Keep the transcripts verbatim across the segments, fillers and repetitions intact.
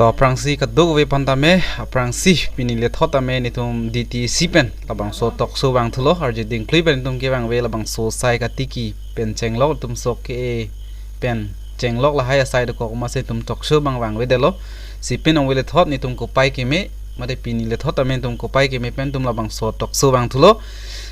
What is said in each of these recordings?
To aphrangsi kadokave aphan tame, aphrangsi pini lethot tame netum D T A C pen labangso talk show vangthulo, arje dingklui pen netum kevangve labangso sai katiki pen chenglok, netum sok ke pen chenglok lahai asai dokok amatsi netum talk show abang vangvedetlo. Si pini ongve lethot netum kopai keme, mate pini lethot tame netum kopai keme pen netum labangso talk show vangthulo.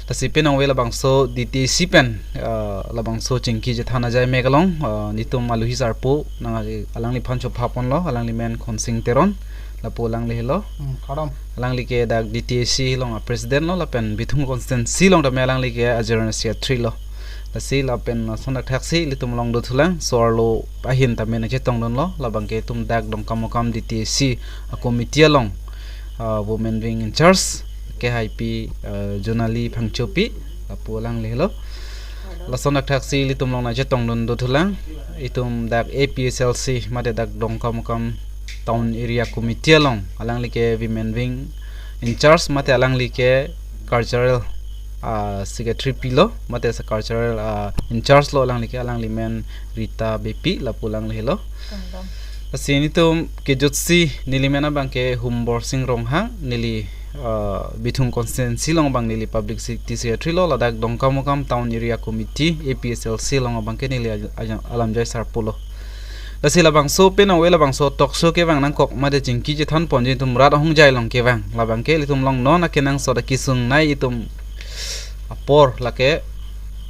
Lasi pini ongve labangso D T A C pen, ah, labangso chingki chethan ajai mek along, ah, netum aluhi sarpo nang alangliphan chophaponlo, alangli men Khonsing Teron, lapu alangli helo. Hmm, kardom. Alangli ke dak D T A C along a president lo, lapen Bithung constituency along tame alangli ke a general secretary lo. Lasi lapen lason thakthaksi ilitum along dothulang, so-arlo ahin tame nangchetongdunlo, labang ke itum dak Dongkamukam D T A C a committee along, ah, women wing in charge, kehaipi, ah, Jonali Phangchopi, lapu alangli helo. Lason thakthaksi ilitum along nangchetongdun dothulang, itum dak A P H L C, mate dak Dongkamukam Town Area Committee along, alangli ke women wing in charge, mate alangli ke cultural, ah, secretary pilo, mate sa cultural, ah, in charge lo alangli ke, alangli men Rita Beypi, lapu alangli helo. Kardom. Lasi netum kejutsi neli men abang ke Humborsing Ronghang, neli, ah, Bithung constituency along abang neli publicity secretary lo, ladak Dongkamukam Town Area Committee, A P H L C along abang ke neli aj-, aj-, alamjai sarpo lo. Lasi labangso pini ongve labangso talk show kevang nangkok mate chingki chethanponji itum rat ahongjai along kevang. Labang ke ilitum along non akenangsot akesung nei itum apor lake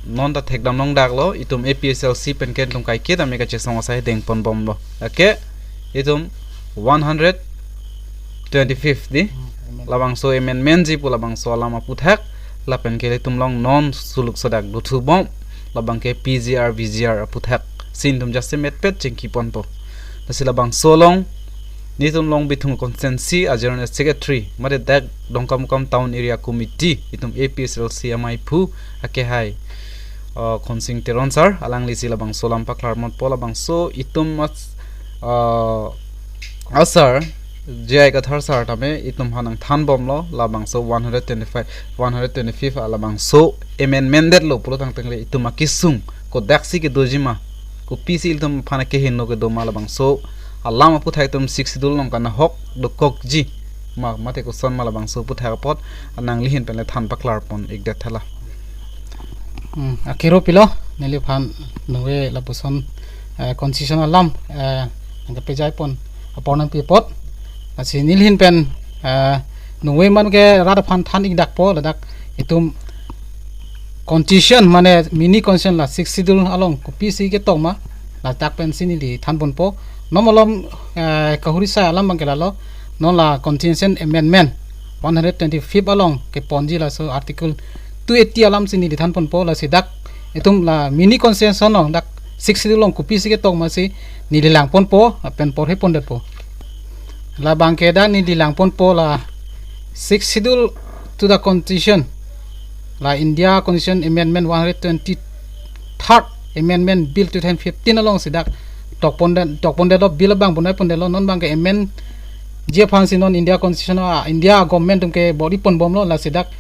non ta thekdam longdaklo, itum A P H L C pen ke itum kaike tame kachesong asai dengponbomlo. Lake itum one hundred twenty-fifth di. Hmm, amen. Labangso amendment ji pu labangso alam aphuthak, lapen ke ilitum along non suluk sodak dothubom, labang ke P G R, V G R aphuthak si netum jasemetpet chingkiponpo. Lasi labangso along netum along Bithung constituency a general secretary, mate dak Dongkamukam Town Area Committee, itum A P H L C amaiphu akehai, uh, Khonsing Teron sir, alangli si labangso alam paklarponpo, labangso itum as-, uh, asar J I Kathar sir tame itum aphan nangthanbomlo, labangso one hundred twenty-five, one hundred twenty-fifth a labangso amendment detlo pulo tangte le itum akesung kodaksi kedoji ma, kopisi ilitum aphan akehingno kedo ma, labangso alam aphuthak itum Sixth Schedule along kanahok dokokji ma, mate koson ma, labangso aphuthak apot nangli ahin pen le than paklarpon-ikdet tha la. Hmm, akero pilo, neliphan nungve lapuson, eh, constitution alam, eh, nangkapejaipon apor nangpi apot. Lasi neli ahin pen, eh, nungve man ke rat aphan than-ikdakpo, ladak itum constitution, mane mini constitution la Sixth Schedule along kopisi ketok ma, ladak pensi neli thanponpo. Non malom, eh, kahuri sai alam abang ke lalo, non la constitution amendment one hundred twenty-fifth along keponji laso article two eighty alam si neli thanponpo, lasi dak itum la mini constitution along dak Sixth Schedule along kopisi ketok ma si neli langponpo, lapen porhepondetpo. Labang ke dak neli langponpo la Sixth Schedule to the Constitution, la India Constitution Amendment one hundred twenty-third Amendment Bill two thousand fifteen along si dak tokpondet, tokpondetlo, bill abang bonaipondetlo, non abang ke amendji aphan si non India Constitution, ah, India government atum ke bor-iponbomlo, lasi dak,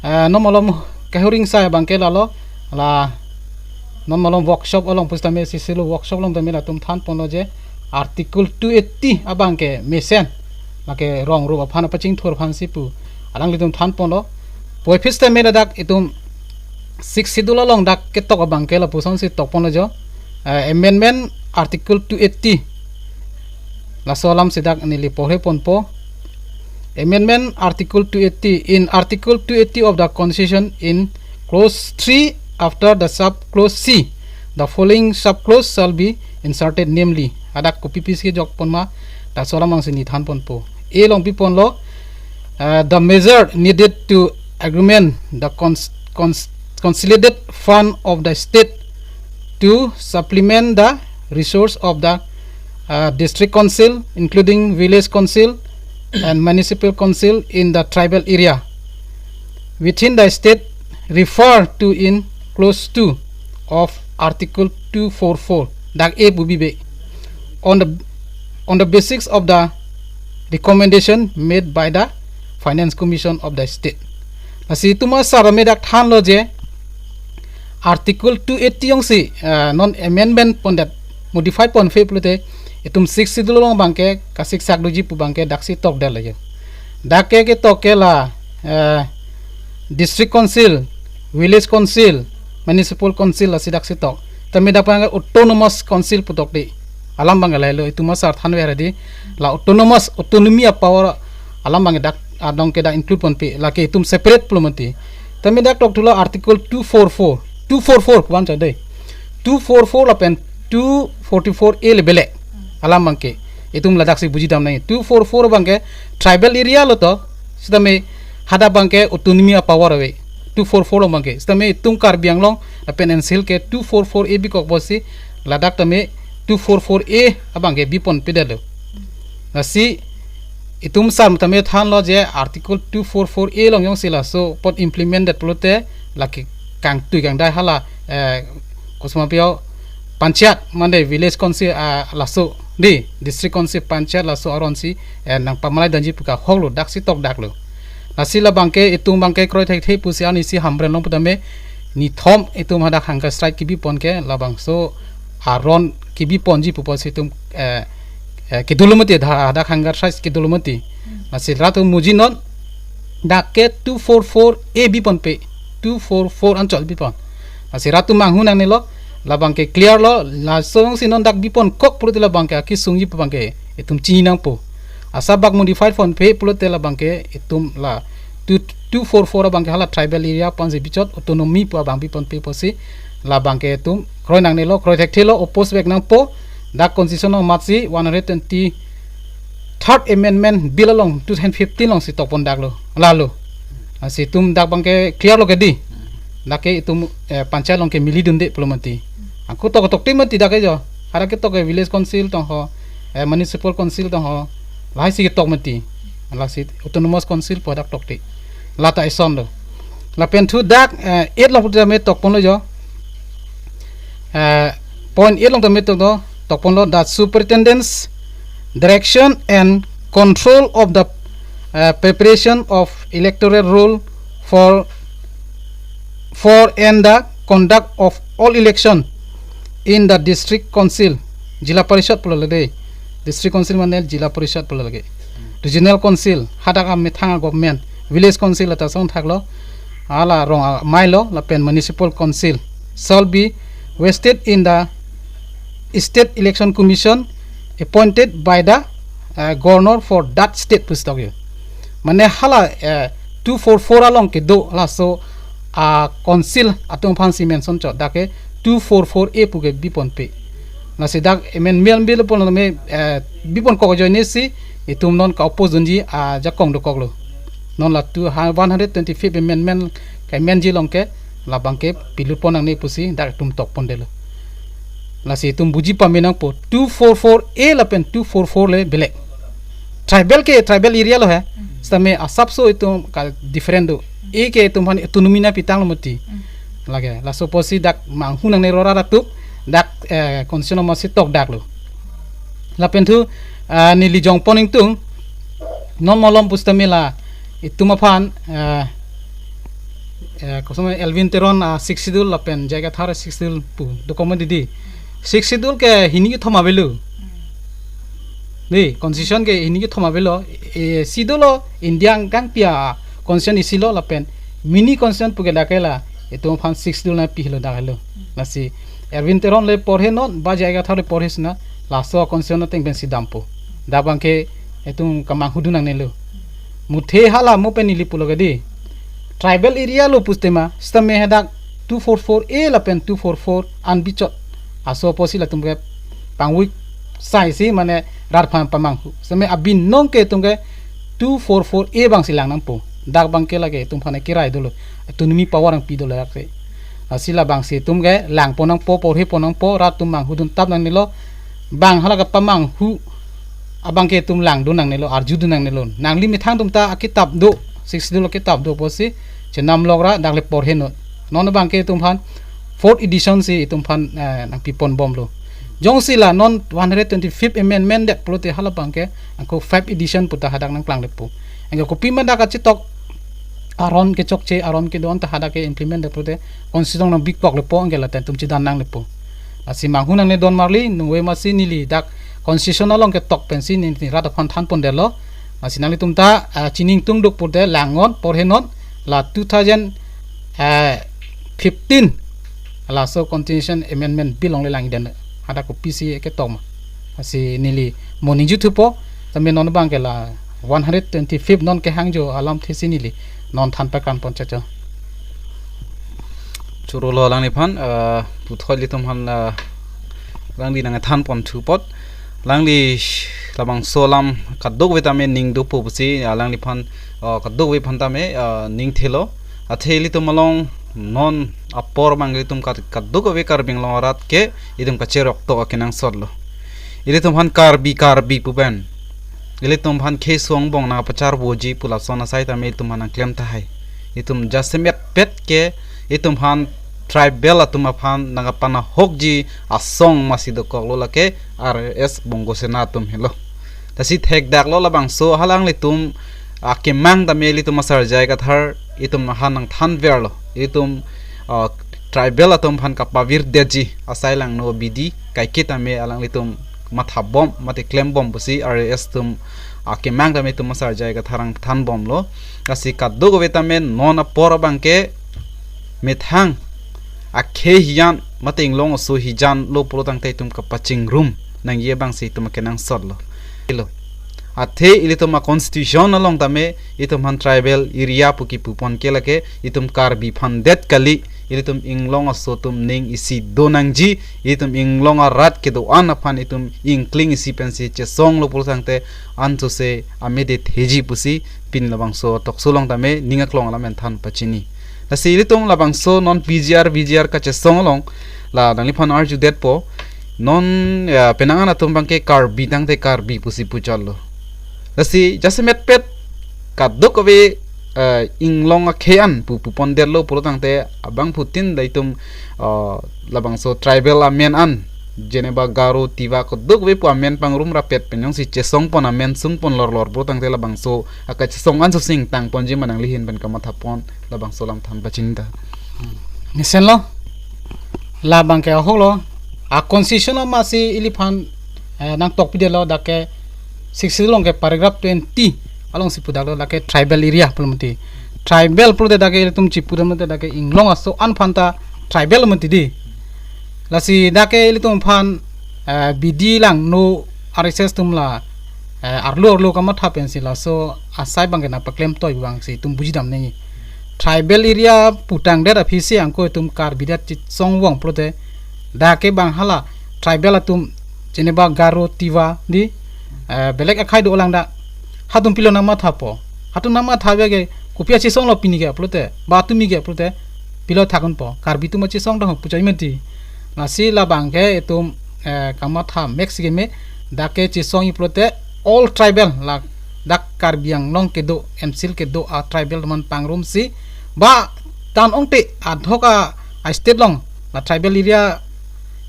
ah, non malom kahuri sai abang ke lalo, la non malom workshop along pusitame, Sixth Schedule workshop along tame latum thanponlo je Article two eighty abang ke mesen, lake rong rup aphan, apachingthur aphan si pu alanglitum thanponlo. Puvoiphit sitame ladak itum Sixth Schedule along dak ketok abang ke lapuson si tokponlo jo, eh, amendment Article two eighty. Laso alam si dak neli porheponpo. Amendment Article two eighty. In Article two eighty of the Constitution, in clause three, after the sub clause C, the following sub clause shall be inserted, namely. Hadak kopipisi kejokpon ma, laso alam abang si neli thanponpo. A along piponlo, uh, the measure needed to augment the cons-, cons-, consolidated fund of the state to supplement the resource of the, uh, district council, including village council and municipal council in the tribal area within the state referred to in clause two of Article two forty-four, dak A pu bibe, on the, on the basis of the recommendation made by the Finance Commission of the state. Lasi itum asar tame dak thanlo je Article two eighty along si, eh, non amendment pondet, modify ponpe pulote, Itum Sixth Schedule along abangke kasiksak doji pu abangke daksi tokdet lagi. Dak ke ketok ke la, eh, District Council, Village Council, Municipal Council lasi daksi tok. Tame dak abangke Autonomous Council pu tokte. Alam abangke lahelo, itum asar thanver hedi. La autonomous, autonomy a power alam abangke dak adong ke dak include ponpe. Lake itum separate pulo mati. Tame dak tokthulo Article two four four. Two four four pu anchot dei. Two four four lapen two forty-four A le belek. Alam abangke itum ladaksi bujidam nangji. Two four four abangke tribal area lo to. Sitame hadak abangke autonomy a power ave. Two four four along abangke. Sitame itum Karbi Anglong lapen N C Hills ke two four four A bikok apotsi ladak tame two four four A abangke biponpedetlo. Lasi itum sar tame thanlo je Article two four four A along jongsi laso apot implement det pulote lake kangtui kangdai hala, eh, kosoma pio panchayat mane village council, ah, laso dei, district council, panchayat laso aron si, eh, nangpamalai damji pu ahoklo, daksi tokdaklo. Lasi labangke itum abangke kroi thekthe pusi arnisi Hamren along pu tame nithom itum hadak hunger strike kebipon ke labangso aron kebiponji pu apotsi itum, eh, eh, kedolo mati, ha-, hadak hunger strike kedolo mati. Lasi rat atum muji non dak ke two four four A biponpe, two four four anchot bipon. Lasi rat atum manghu nangnelo, labangke clear lo, laso jongsi non dak biponkok pulote labangke akesungji pu abangke itum chini nangpo. Asap bak modified ponpe pulote labangke itum la two, two four four abangke hala tribal area aphansi bichot, autonomy pu abang biponpe apotsi labangke itum kroi nangnelo, kroi thekthelo, oppose vek nangpo. Dak constitution amatsi one hundred twenty-third Amendment Bill along two thousand fifteen alongsi tokpondaklo, lalo. Lasi itum dak abangke clear lo ke dei. Dak ke itum, eh, panchayat along ke milidunde pulo mati. Ako tok tokte mati dak ke jo. Hadak ketok ke village council tong ho, eh, municipal council tong ho. Lahai si ketok mati. Lasi autonomous council pu hadak tokte. Lata ison lo. Lapen thu dak, eh, eight along pu tame tokponlo jo. Eh, point eight along tame tok do, tokponlo, the superintendence, direction and control of the, eh, preparation of electoral roll for, for and the conduct of all election in the district council, Zilla Parishad pulo lade, district council mane Zilla Parishad pulo lage, regional council, hadak amethang a government, village council lata song thaklo, hala rong amei lo, lapen municipal council shall be vested in the State Election Commission appointed by the, uh, governor for that state pusi tok yo. Mane hala, uh, two four four along kedo laso, uh, council atum aphansi mention chot, dak ke two four four A pu ke biponpe. Lasi dak amendment bill pon me, eh, biponkok ajoine si itum non ka-oppose dunji ajakong dokoklo. Non la two, ha, one hundred twenty-fifth Amendment ka-amendji along ke labangke pilutpon nangne pusi dak itum tokpondetlo. Lasi itum buji pame nangpo, two four four A lapen two four four le belek. Tribal ke tribal area lo he. Sitame asapso itum ka different do. A ke itum aphan autonomy nangpitanglo mati. Lake, laso apotsi dak manghu nangne ro rat atum, dak, eh, constitution amatsi tokdaklo. Lapen thu, ah, neli jongpon ingtung, non malom pusitame la itum aphan, eh, eh, kosoma Elwin Teron, ah, Sixth Schedule lapen J I Kathar Sixth Schedule pu dokok ma dei. Sixth Schedule ke hini kethom avelo. Dei, constitution ke hini kethom avelo, eh, si dolo India angkang pi a constitution isi lo lapen mini constitution pu ke dak ke la itum aphan Sixth Schedule nangpilo dak helo. Lasi Elwin Teron le porhe non, ba J I Kathar le porhe sina, laso constitution ateng pensi dampo. Dak abangke itum kemanghu dun nangnelo. Muthe hala mo pen neli pulo ke dei. Tribal area lo pusitame, sitame hadak two four four A lapen two four four an bichot. Laso apotsi latum ke pangvoi sai si mane rat aphan pamanghu. Sitame abinong ke itum ke two four four A abangsi lang nangpo. Dak abangke lake itum aphan kirai dolo. Autonomy power nangpi dolo dak ke. Lasi labangsi itum ke langpon nangpo, porhepon nangpo, rat atum manghu dun tap nangnelo. Bang hala kepamanghu abangke itum langdun nangnelo, arjudun nangnelo. Nangli methang atum ta akitap do, Sixth Schedule akitap do apotsi chenam lok ra dak le porhe non. Non abangke itum aphan fourth edition si itum aphan, eh, nangpipon bomlo. Jongsi la non one hundred twenty-fifth Amendment det pulote hala abangke ako fifth edition pu ta hadak nangklanglepo. Anke kopima dak kachetok aron kechokche, aron kedo-an ta hadak ke implement det pulote constitution nangbikpoklepo, anke latum chedan nanglepo. Lasi manghu nangne don marli, nungve masi neli dak Constitution along ketok pensi neli rat aphan thanpondetlo. Lasi nanglitum ta, ah, chiningtungduk pute langnon porhenon la two thousand fifteen laso Constitution Amendment Bill longle lang den. Hadak kopisi ketok ma. Lasi neli mo ningjuthupo, tame non abangke la one hundred twenty-fifth non kehangjo alamthe si neli non than pakranpon chacho. Chorolo alangliphan, ah, puthot ilitum aphan, ah, alangli nangthanponthu apot. Alangli labangso alam kadokave tame ning dopo pusi, ah, alangliphan, ah, kadokave aphan tame, ah, ning thelo. Athe ilitum along non apor abang ilitum kad-, kadokave Karbi Anglong arat ke itum kacheroktok akenangsotlo. Ilitum aphan Karbi, Karbi pu pen ilitum aphan khei suang bong nangpacharvoji pu lason asai tame itum aphan nangklem tahai. Itum jasemetpet ke itum aphan tribal atum aphan nangpanahokji asong masi dokoklo, lake R S S Bongo Sena atum helo. Lasi thekdaklo labangso alanglitum akemang tame ilitum asarjai kathar itum aphan nangthanverlo. Itum, ah, tribal atum aphan kapavirdetji asai langno abidi kaike tame alanglitum mathabom mate klembom pusi R S S atum akemang tame itum asarjai kathar nangthanbomlo. Lasi kadokave tame non apor abangke methang akhei hijan mate inglong aso hijanlo pulo tangte itum kapachingrum nangji abangsi itum akenangsotlo. Ilo. Athe ilitum a-constitution along tame itum aphan tribal area pu kipupon ke lake itum Karbi aphan det kali, ilitum inglong aso atum ning isi do nangji, itum inglong arat kedo-an aphan itum ingkling isi pensi chesonglo pulo tangte ansose amedet heji pusi pini labangso tokso along tame ning aklong alam pen than pachini. Lasi ilitum labangso non P G R, V G R kachesong along la nangliphan arjudetpo, non, ya, penang an atum abangke Karbi tangte Karbi pusi puchotlo. Lasi jasemetpet kadokave, eh, inglong akhei an pu pupondetlo pulo tangte abangphutin da itum, eh, labangso tribal amen an, jeneba Garo, Tiwa, kadokave pu amen pangrum rapet pen jongsi chesongpon, amen sungpon lorlor pulo tangte labangso akachesong ansose ingtangponji ma nangli ahin pen kamathapon, labangso alam than pachini ta. Mesenlo, labangke ahoklo, a-constitution amatsi iliphan, eh, nangtokpidetlo, dak ke Sixth Schedule along ke paragraph twenty alongsi pudaklo, dak ke tribal area pulo mati. Tribal pulote dak ke ilitum chipudam mati, dak ke inglong aso an aphanta tribal mati di. Lasi dak ke ilitum aphan, eh, bidi langno R S S atum la, eh, arlo arlo kamatha pensi laso asai abangke nangpaklemtoi abangsi itum bujidam nangji. Tribal area putangdet aphisi angko itum Karbi adet chesong vong pulote dak ke bang hala tribal atum jeneba Garo, Tiwa di, eh, belek akhei dolang dak. Hatum pilo nangmathapo. Hatum nangmatha abangke kopi achesonglo pini ke pulote, ba tumi ke pulote pilo thakdunpo. Karbi atum achesong dong puchoi mati. Lasi labangke itum, eh, kamatha mek si keme, dak ke chesongji pulote all tribal la dak Karbi Anglong kedo, M C L kedo a-tribal atum an pangrumsi ba tan ongte adhok a, a-state along la tribal area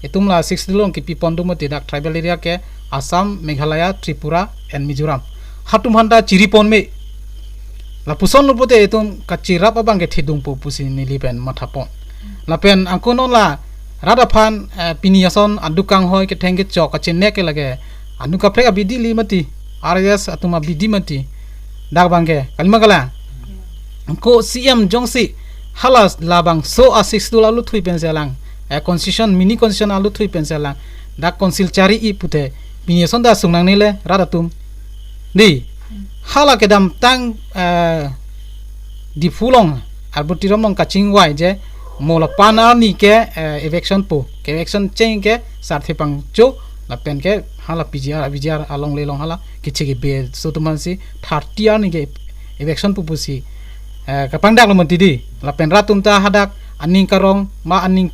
itum la Sixth Schedule along kipipon do mati, dak tribal area ke Assam, Meghalaya, Tripura and Mizoram. Hatum aphanta chiripon me. Lapusonlo pulote itum kachirap abangke thedungpo pusi neli pen mathapon. Lapen angko non la rat aphan, eh, pini ason aduk kanghoi, ketheng kechok, kachenek ke lake anut kaprek abidi li mati, R S S atum abidi mati. Dak abangke kalima kalang. Angko C M jongsi hala labangso a-Sixth Schedule aluthui pensi alang, eh, constitution, mini constitution aluthui pensi alang dak council chari-i pute pini ason ta sung nangne le rat atum. Di, hala kedamtang, eh, Diphu along, Arbutiram along kachingvai je, mo lapan arni ke, eh, eviction po, ke eviction cheng ke Sarthe Phangcho, lapen ke hala P G R, V G R alongle along hala keche kebe aso atum ansi thirty arni ke eviction pu pusi, eh, kapangdaklo mati di, lapen rat atum ta hadak aning karong ma aning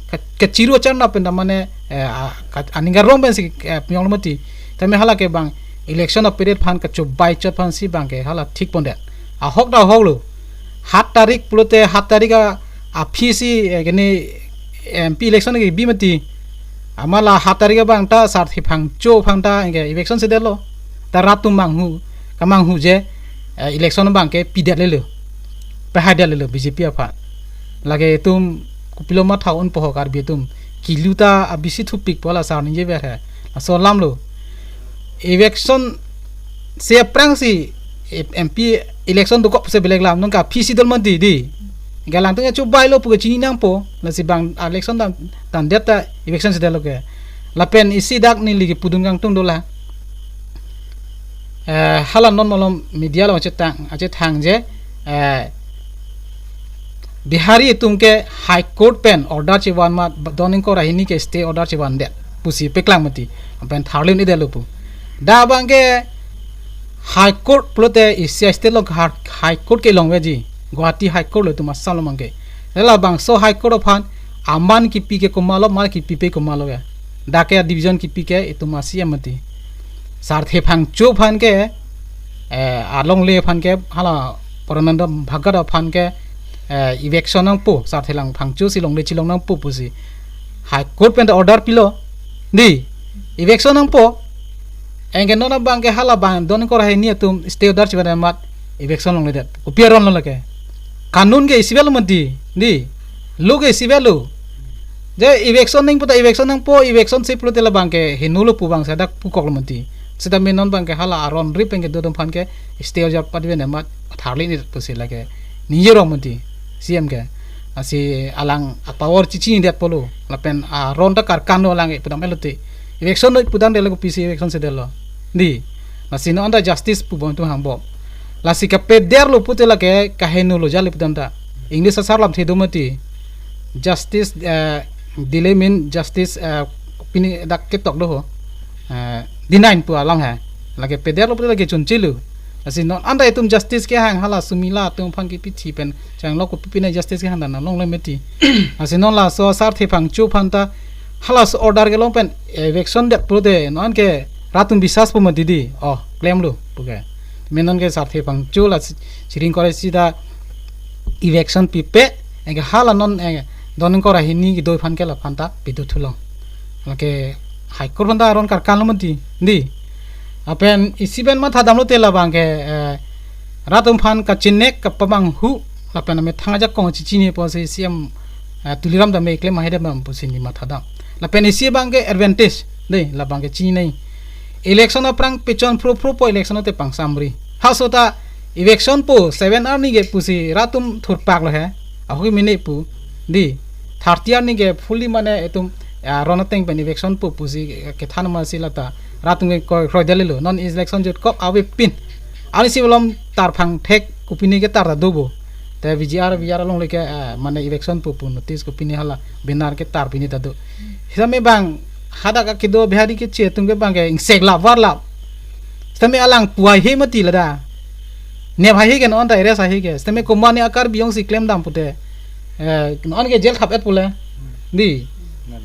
ka-, kachiru acharna pen ta mane, eh, a, ka-, aning karong pensi, eh, piyonglo mati. Tame hala ke bang election a-period aphan kachobai chot aphansi abangke hala thikpondet. Ahok ta ahoklo. Hat tarik pulote hat tarik a, aphisi, eh, kene M P election kebi mati. Amat la hat tarik abang ta Sarthe Phangcho aphanta anke eviction sedetlo. Ta rat atum manghu, kamanghu je, eh, election abangke pidetlelo. Pahaidetlelo B J P aphan. Lake itum kopilo matha unpo ho Karbi atum. Kilu ta abisi thupikpo la sar ningjever he. Laso alamlo. Election si aphrangsi, eh, M P election dokok pusi belek lam nangkaphi si dolo mati di. Galang tengah coba lo puke chini nangpo, lasi bang election dan dan data election si dolo ke. Lapen isi dak neli kepudun kangtung dolang. Eh, hala non malom media lo achetang, achethang je, eh, Bihari atum ke High Court pen order chevan amat don ingkoi ra hini ke stay order chevandet pusi paklang mati. Pen tharlin-edetlo pu. Dak abang ke High Court pulote isi state lo Har-, High Court kelong veji. Guwahati High Court lo itum Assam lo abang ke. Labangso High Court aphan aman kipi ke komatlo, mal kipipe komatlo ke. Dak ke division kipi ke itum a-C M mati. Sarthe Phangcho aphan ke, eh, alongle aphan ke hala Paramendra Bhagat aphan ke, eh, eviction nangpo, Sarthe lang Phangcho si longle chelong nangpo pusi High Court pen order pilo. Di, eviction nangpo. Anke non abang ke hala bang don ingkoi ra hini atum stay order chevan amat eviction longledet. Kopi aron lo lake. Kanun ke isi avelo mati. Di, law ke isi avelo. Je eviction nangpo ta eviction nangpo, eviction si pulote labang ke hingno lo pu bang sadak pukok lo mati. Seta me non abang ke hala aron rip pen kedo atum aphan ke stay order padven amat tharlin-et pusi lake ningje rong mati C M ke. Lasi alang apower chechinidetpo lo. Lapen aron ta karkan lo alang ipudam elote. Eviction lo ipudamdetlo, kopisi eviction sedetlo. Di, lasi non anta justice pu bom atum hangbom. Lasi kapeder lo pute lake kahingno lo jali pudam ta. English asar lamthe do mati. Justice, eh, delay mean justice, eh, pini dak ketok do ho. Eh, denied pu alam he. Lake peder lo pute lake chunchelu. Lasi non anta itum justice kehang hala Sumila atum aphan kipithi pen chang lo kopi pine justice kehang dan longle mati. Lasi non laso Sarthe Phangcho aphan ta halaso order kelong pen eviction det pulote non ke rat atum bisas po mati di. Oh, klemlo puke. Me non ke Sarthe Phangcho la si-, chiring kore sita eviction pipe, anke hala non, eh, don ingkoi ra hini kedo aphan ke laphan ta pido thulong. Lake High Court aphan ta aron karkan lo mati. Di. Lapen isi pen mathadam lote labang ke, eh, rat atum aphan kachinek kapamanghu lapen amethang ajakong chichini pusi C M, eh, Tuliram Ronghang keklem ahai dam pusi neli mathadam. Lapen isi abang ke advantage. Di, labang ke chini nai. Election aphrang pechon phro phro po election te pangsamri. Halaso ta eviction po seven arni ke pusi rat atum thurpak lo he. Ahok mene pu. Di, thirty arni ke fully mane itum, ah, aron ateng pen eviction po pusi kethan amatsi lata rat atum ke kroi kroidetlo. Non election jutkok avepin. Ani si malom tar phangthek kopine ketar ta do bo. Te V G R, V G R along leke, eh, mane eviction po pu notice kopine hala banner ketar pine ta do. Sitame bang hadak akedo Bihari keche atum ke bang ke ingsek lap var lap. Sitame alang pu haihe mati lada. Nep haihe ke non ta arrest haihe ke. Sitame komatne a-Karbi Anglong si klemdam pute. Eh, non ke jail thap-et pule. Di.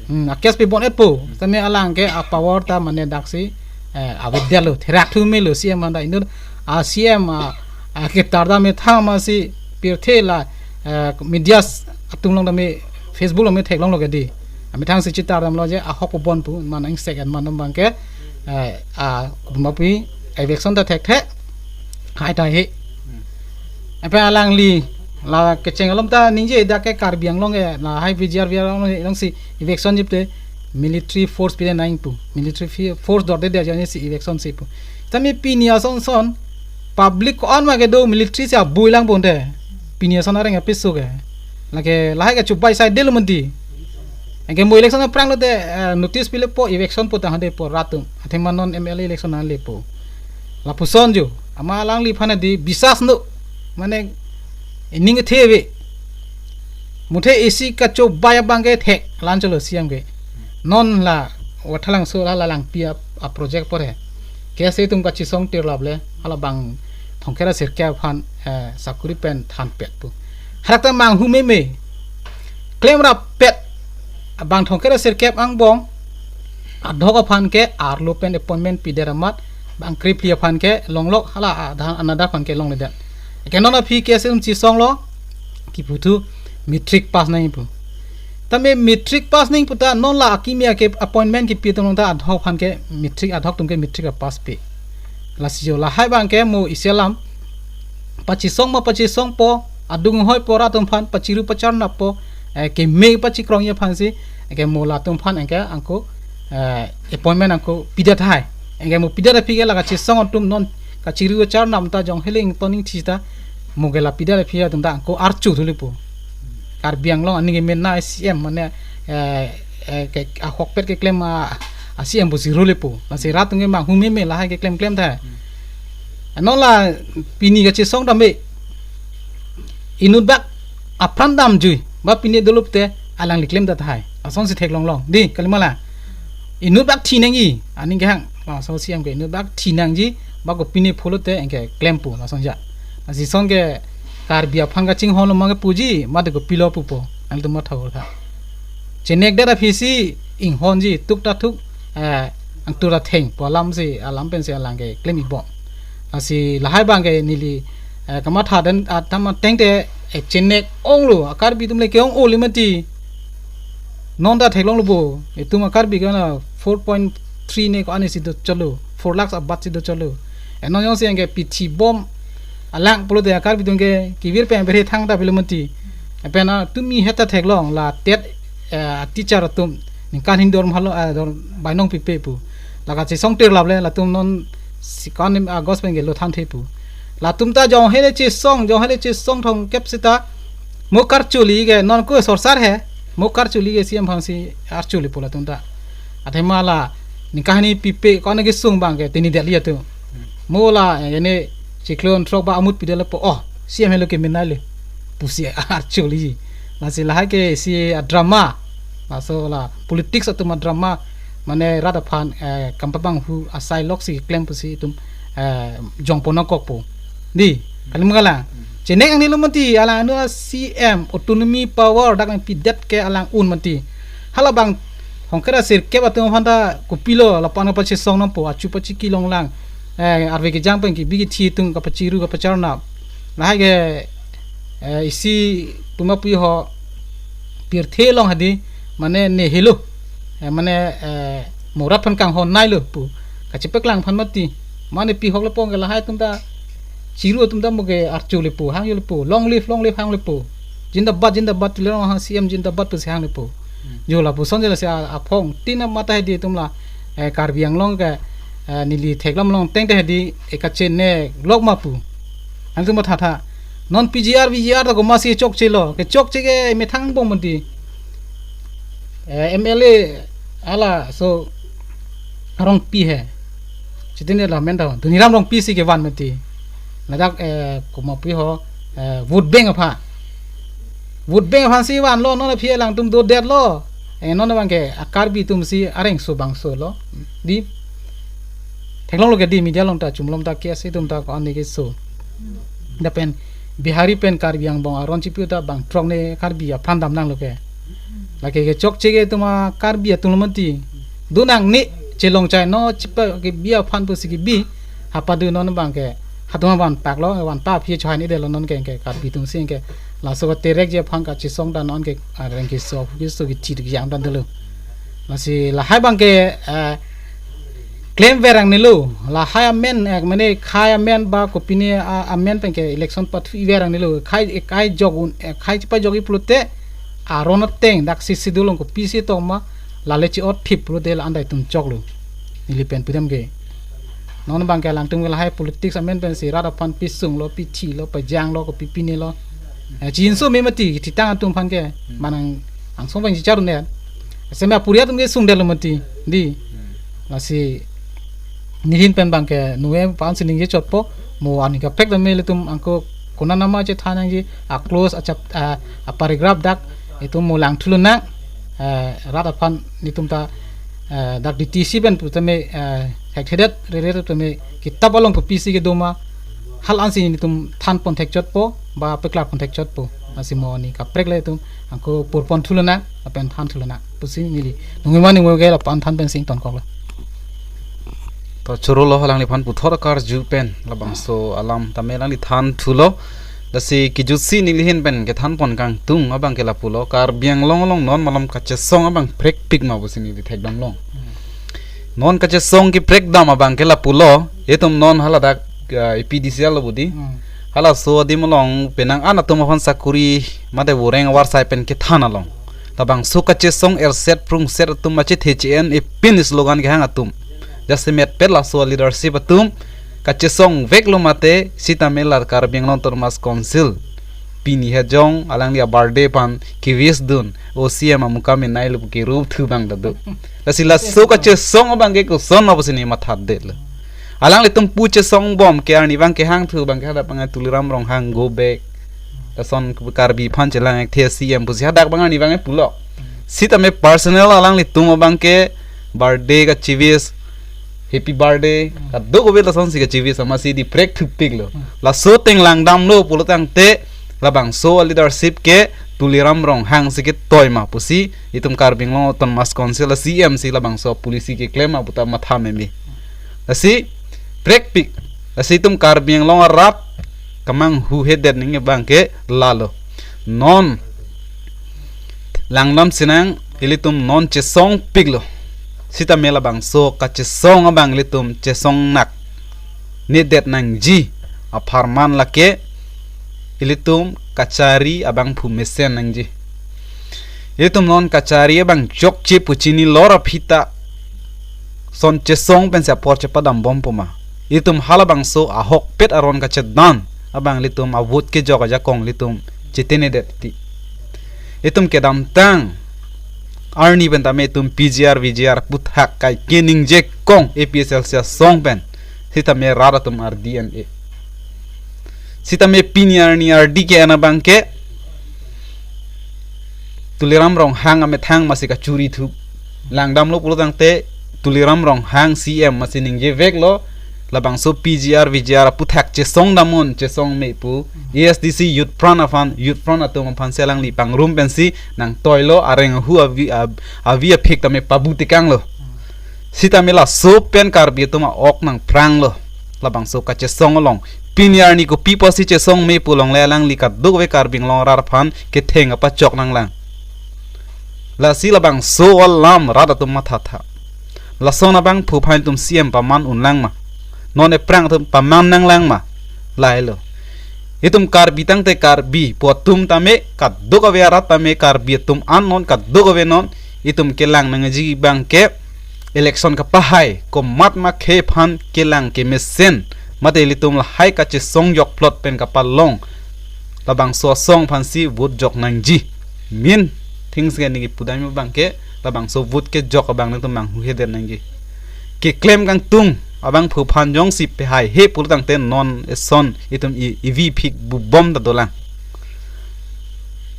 Hmm, a-case pibon-et po. Sitame alang ke apower ta mane daksi, eh, avedetlo. Therak thu melo C M anta inut a-C M a, a ketar dam methang amatsi pirthe la, eh, media atum along tame Facebook along me theklonglo ke di. Amethang si chetar damlo je ahok pibon pu, mane ingsek et mane abang ke, eh, a, kopi ma pi eviction ta thekthe. Hai ta he. Lapen alangli la kecheng alom ta ningje dak ke Karbi Anglong ke lahai V G R V R along alongsi eviction jipte military force pide nangji pu. Military fi-, force dorde de jani si eviction si pu. Sitame pini ason son public ko-an ma kedo military si abui lang ponte. Pini ason areng apiso ke. Lake lahai ke chubai sai delo mati. Anke mo election aphrang lote, eh, notice pilepo eviction po ta hande po rat atum. Athema non M L A election nangle po. Lapuson jo, ama alangliphan di bisas no. Mane ining the ave. Muthe isi kachobai abang ke thek lan cholo C M ke. Non la Wathalangso la, la Langpi a, a project pore. K S A atum kachesong tirlap le, hala bang Thongkera sirkep aphan, eh, sakuri pen thanpet pu. Hadak ta manghu meme. Klemrap pet abang Thongkera sirkep angbong adhok aphan ke arlo pen appointment pidet amat bang kripli aphan ke longlok hala adhan another aphan ke longledet. Ke non aphi ke sim chesonglo kipu thu matric pass nangji pu. Tame matric pass nangji pu ta non la akimi ake appointment kipi atum ta adhok aphan ke matric adhok atum ke matric a pass pi. Lasi jo lahai bang ke mo isi alam. Pachesong ma pachesongpo, adung hoi po rat atum aphan, pachiru pacharnapo, eh, keme pachikrongji aphansi, ke mo latum aphan anke angko, eh, appointment angko pidet hai. Anke mo pidet aphi ke la kachesong atum non kachiru kacharnam ta jong heling toning thi ta, mo ke la pidet aphi atum ta angko archu thulipo. Karbi Anglong aning ke mena C M mane, eh, eh, ke ahokpet keklem a, a C M pusi rulipo. Lasi rat atum ke manghumeme lahai keklem klem ta. Ano la pini kachesong dambe. Inut bak apran damjui. Ba pini dolo pute alangli klem ta tahai. Asonsi theklonglong. Di, kalima la. Inut bak thi nangji. Aning kehang. Laso C M ke inut bak thi nangji. Ba kopine pholote anke klempo. Lason ja. Lasi son ke Karbi aphan kachinghon lo ma kepuji. Mate kopilo pupo. Nangtum matha tha. Chenekdet aphisi inghonji. Tuk ta thuk. Eh, angtur atheng. Pu alamsi, alam pensi alang ke klem ibom. Lasi lahai abang ke neli, eh, kamatha den, ah, tama tengte, eh, chenek onglo, a Karbi atum le ke-ong ole mati. Non ta theklonglo bo, itum a Karbi ke na four point three ne ko-an isi dochotlo, four lakhs abatsi dochotlo. Eh, non jongsi anke pithi bom, alang pulote a Karbi atum ke, kevir pen bere thang ta pilo mati. Eh, pen atum mi heta theklong, la tet, eh, teacher atum, ningkan hini dorma lo, eh, dor, bainong pipe pu. La kachesong tir laple, latum non si ko-an August pen ke lo than the pu. Latum ta jong hele chesong, jong hele chesong thomkep sita. Mo karchuli ke non ko sorsar he. Mo karchuli ke C M aphansi archulipo latum ta. Athema la ningkan hini pipe ko-an kesung abang ke tini Delhi atum. Mo la, eh, ene chiklo throk ba amut pidetlo po. Oh, C M helo ke menai le. Pusi archuli. Lasi lahai ke isi a drama. Laso la politics atum a drama. Mane rat aphan, eh, kampabang hu asai loksi klem pusi itum, eh, jongpon nangkokpo. Di, kalim kala. Chenek angnilo mati, alang anu a C M, autonomy power, dak nangpidet ke alang un mati. Hala abang, hongkera sirkep atum aphan ta kopilo, lapu-an kapachesong nangpo, achu pachiki longlang. Eh, arve kejang pen kebi kethi atum kapachiru kapacharnam. Lahai ke, eh, isi puma puji ho, pirthe along hadi, mane ne helo. Eh, mane, eh, mo rat aphan kanghon nailo pu. Kachepaklang aphan mati. Mane pi hok le pong ke lahai atum ta. Chiru atum ta mo ke archulipo, hangjulipo. Long live, long live, hangjulipo. Jindabad, jindabad, Tuliram Ronghang C M jindabad pusi hangjulipo. Hmm. Jo lapuson je lasi a, aphong tin a mata hedi atum la, eh, Karbi Anglong ke, eh, neli theklong long tengte hedi, eh, kacheneklok ma pu. Hangtum matha tha. Non P G R, V G R ta komatsi chokchelo. Kechokche ke methang bom mati. Eh, M L A hala so Rongpi he. Chitine la men ta Dhoniram Rongpi si kevan mati. Ladak, eh, komapi ho, eh, vote bank aphan. Vote bank aphansi vanlo, non aphi alangtum dodetlo. Eh, non abang ke a Karbi atumsi areng so bang so lo. Di theklonglo ke di media along ta chumlom ta ke ase atum ta ko-an ne keso. Lapen Bihari pen Karbi angbong aron chipi ta bang throk ne Karbi aphan dam nanglo ke. Lake kechokche ke atum a Karbi atum lo mati. Donang ne chelong chai no chipa kebi aphan pusi kebi. Hapadu non abang ke. Hatum vanpaklo, vanpa aphi choi ne detlo non ke, ke Karbi atumsi ke. Laso keterek je aphan kachesong ta non ke areng keso, keso kethi kejang ta dolo. Lasi lahai abang ke, eh, klemver angnilo, lahai amen, eh, mane khei amen ba kopine a, amen pen ke election pathu iver angnilo, khei, eh, khei jok un, eh, khei chipajokji pulote, aron ateng, dak si sidulong kopisi tong ma, lale chi-ot thip pulote la-an ta itum choklo. Neli pen pidam ke. Non abang ke alangtum ke lahai politics amen pensi rat aphan pisunglo, pithilo, pajanglo, kopipinelo. Eh, chinso me mati, thitang atum aphan ke, manang angsong pen chichar ne. Seme apuri atum ke sungdetlo mati, di. Lasi nehin pen abang ke nue pan sining je chotpo, mo ani kaprek tame ilitum angko konat nama chethan nangji, a clause a chap-, a, a paragraph dak itum mo langthu lonang, eh, rat aphan netum ta, eh, dak D T C pen pu tame, eh, hekthedet rere tame kitap along kopisi kedo ma hal-ansi netum thanpon thekchotpo ba peklarpon thekchotpo. Lasi mo ani kaprek le itum angko purpon thu lonang lapen than thu lonang pusi neli nungma nungma ke lapu-an than pensi ingtonkoklo. To chorolo, alangliphan puthot akarju pen labangso alam tame alangli thanthulo. Lasi kejutsi nelihin pen kethanpon kangtung abang ke lapulo, Karbi Anglong along non malom kachesong abang prekpik ma pusi neli thekdamlong. Non kachesong keprekdam abang ke lapulo, itum non haladak, ah, A P D C L lo budi. Hmm. Halaso adim along penang an atum aphan sakuri mate voreng avarsai pen kethan along, labangso kachesong erset prungset atum achethe che-en epin slogan kehang atum. Jasemet pet laso leadership atum kachesong veklo mate sitame la Karbi Anglong Autonomous Council pini hajong alangli a-birthday aphan kewish dun, o C M amuka menai lo pu kerup thu abang ta do. Lasi laso kachesong abang ke koson ma pusi ne matha detlo. Alanglitum pu chesong bom ke arni abang ke hangthu abang ke hadak abang Tuliram Ronghang go back. Lason Karbi aphan chelang ekthe C M pusi hadak abang arni abang ke pulo. Sitame personal alanglitum abang ke birthday kachewish, happy birthday, kadokave lasonsi kachewish amatsi di prek thupiklo. Laso ateng langdamlo pulo tangte labangso a-leadership ke Tuliram Ronghang si ketoi ma pusi itum Karbi Anglong Autonomous Council a-C M si labangso policy keklem ma puta matha meme. Lasi prekpik, lasi itum Karbi Anglong arat kemanghuhedet nangji abang ke lalo. Non langdam sinang, ilitum non chesongpiklo. Sitame labangso kachesong abang ilitum chesong nangnedet nangji apharman lake ilitum kachari abangphu mesen nangji. Ilitum non kachari abang chokche pu chinilo ra phita son chesong pensi apor chepadam bom puma. Ilitum halabangso ahokpet aron kachedan abang ilitum a-vote kejok ajakong ilitum chetenedet ti. Itum kedamtang arni pen tame itum P G R, V G R aputhak kai keningjekong A P H L C asong pen. Sitame rat atum ardi an-e. Sitame pini arni ardi ke-en abang ke Tuliram Ronghang amethang amatsi kachuri thu. Langdamlo pulo tangte Tuliram Ronghang C M amatsi ningjeveklo. Labangso P G R, V G R aputhak chesong dam un, chesong me pu. A S D C Youth Front aphan, Youth Front atum aphan si alangli pangrum pensi nangtoilo, areng ahu avi, av-, avi aphek tame pabu tekanglo. Sitame laso pen Karbi atum a-ok nangphranglo. Labangso kachesong along. Pini arni kopi pusi chesong me pu longle alangli kadokave Karbi Anglong arat aphan ketheng kapachok nanglang. Lasi labangso alam rat atum mathatha. Lason abangphu aphan itum C M paman unlang ma? Non ephrang atum paman nanglang ma? Lahelo. Itum Karbi tangte Karbi pu atum tame kadokave arat tame Karbi atum an non kadokave non itum kelang nangji abang ke election kapahai komat ma khei aphan kelang kemesen mate ilitum lahai kachesong jokplot pen kapalong labangso asong aphansi vote jok nangji. Main things ke neli pudam abang ke labangso vote kejok abang nangtum manghuhedet nangji. Keklem kangtung abangphu aphan jongsi pehaihe pulo tangte non eson itum i-, ivi phik bubom ta dolang.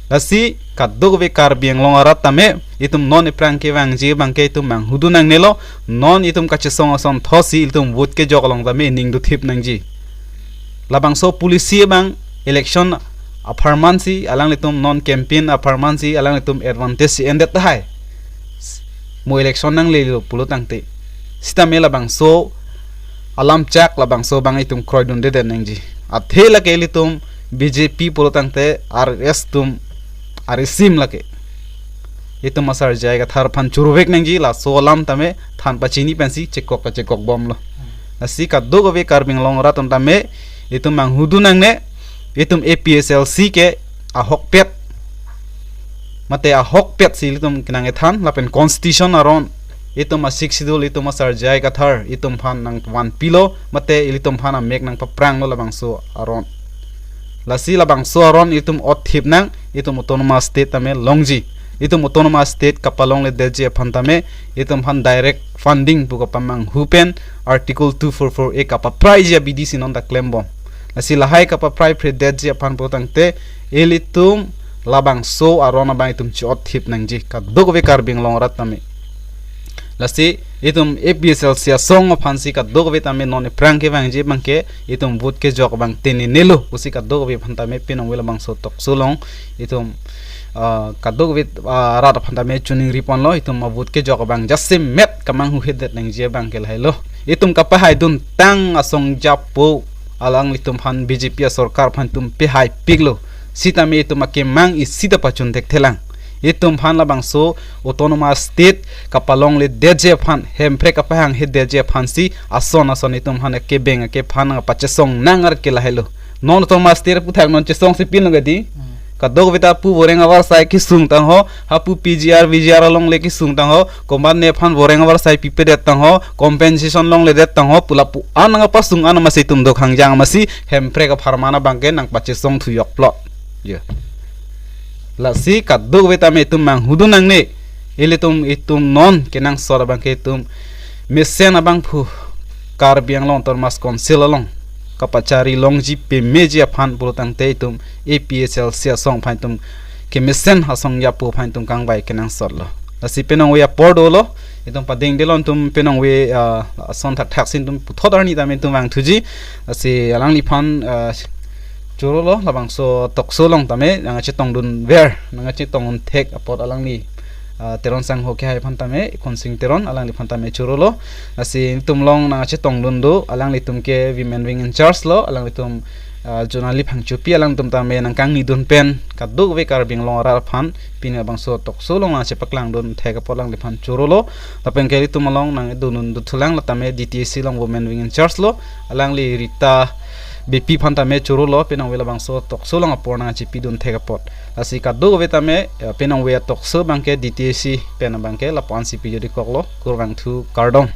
Lasi kadokave Karbi Anglong arat tame itum non ephrang kevangji abang ke itum manghudun nangnelo, non itum kachesong ason thotsi itum vote kejok along tame ining dothip nangji. Labangso policy abang election apharman si alanglitum non campaign apharman si alanglitum advantage si endet tahai. Mo election nanglelo pulo tangte. Sitame labangso alam chak labangso abang itum kroidundedet nangji. Athe lake ilitum B J P pulo tangte R S S atum arisim lake. Itum asar J I Kathar aphan churuvek nangji laso alam tame than pachini pensi chekok kachekok bomlo. Lasi kadokave Karbi Anglong arat atum tame itum manghudun nangne, itum A P H L C ke ahokpet mate ahokpet si ilitum kenang ethan lapen constitution aron itum a-Sixth Schedule itum asar J I Kathar itum aphan nangvanpilo mate ilitum aphan amek nangpaphranglo labangso aron. Lasi labangso aron itum othip nang, itum autonomous state tame longji. Itum autonomous state kapalongledetji aphan tame itum aphan direct funding pu kapamanghu pen Article two four four A kapaphraiji abidi si non ta klembom. Lasi lahai kapaphrai phredetji aphan pulo tangte ilitum labangso aron abang itum chi-othip nangji kadokave Karbi Anglong arat tame. Lasi itum A P H L C asong aphansi kadokave tame non ephrang kevangji abang ke itum vote kejok abang tenenelo pusi kadokave aphan tame pinong vela bangso toksolong itum, ah, kadokave, ah, rat aphan tame chuning riponlo, itum a-vote kejok abang jasemet kemanghuhedet nangji abang ke lahelo. Itum kapahaiduntang asong japo alanglitum aphan B J P asorkar aphan itum pehaipiklo. Sitame itum akemang isi ta pachun thekthelang. Itum aphan labangso autonomous state kapalongledetji aphan, Hemprek kapahanghedetji aphansi ason ason itum aphan akebeng akephan kapachesong nang arke lahelo. Non autonomous state aputhak non chesong si pinlo gadi. Hmm. Kadokave ta pu voreng avarsai kesung tangho, hapu P G R, V G R along le kesung tangho, komatne aphan voreng avarsai pipedet tangho, compensation longledet tangho, pu lapu-an nangpasung an amatsi itum dokhang jang amatsi Hemprek apharman abangke nangpachesong thuyok plot. Ya. Lasi kadokave tame itum manghudun nangne, ilitum itum non kenangsot abangke itum mesen abangphu Karbi Anglong Autonomous Council along kapachari longji pemeji aphan pulo tangte itum A P H L C asong aphan itum kemesen asong yapu aphan itum kangvai kenangsotlo. Lasi penang ave apor dolo, itum pading delon itum penang ave, ah, ason thakthak sin itum puthot arni tame itum vangthuji. Lasi alangliphan, ah, chorolo labangso tokso along tame nangchetongdunver, nangchetongdun thek apot alangli, ah, Teron sangho kehai aphan tame, Khonsing Teron alangliphan tame chorolo. Lasi itum along nangchetongdun do, alanglitum ke women wing in charge lo, alanglitum, ah, Jonali Phangchopi alanglitum tame nangkangnidun pen kadokave Karbi Anglong arat aphan pini labangso tokso along nangchepaklangdun thek apot alangliphan chorolo. Lapen ke itum along nangdundun duthulang, la tame D T A C along women wing in charge lo, alangli Rita Beypi aphan tame chorolo, penang ave labangso tokso along apor nangchepidun thek apot. Lasi kadokave tame, eh, penang ave atokso abangke D T A C pen abangke lapu-an si pijodi koklo, kurvangthu, kardom.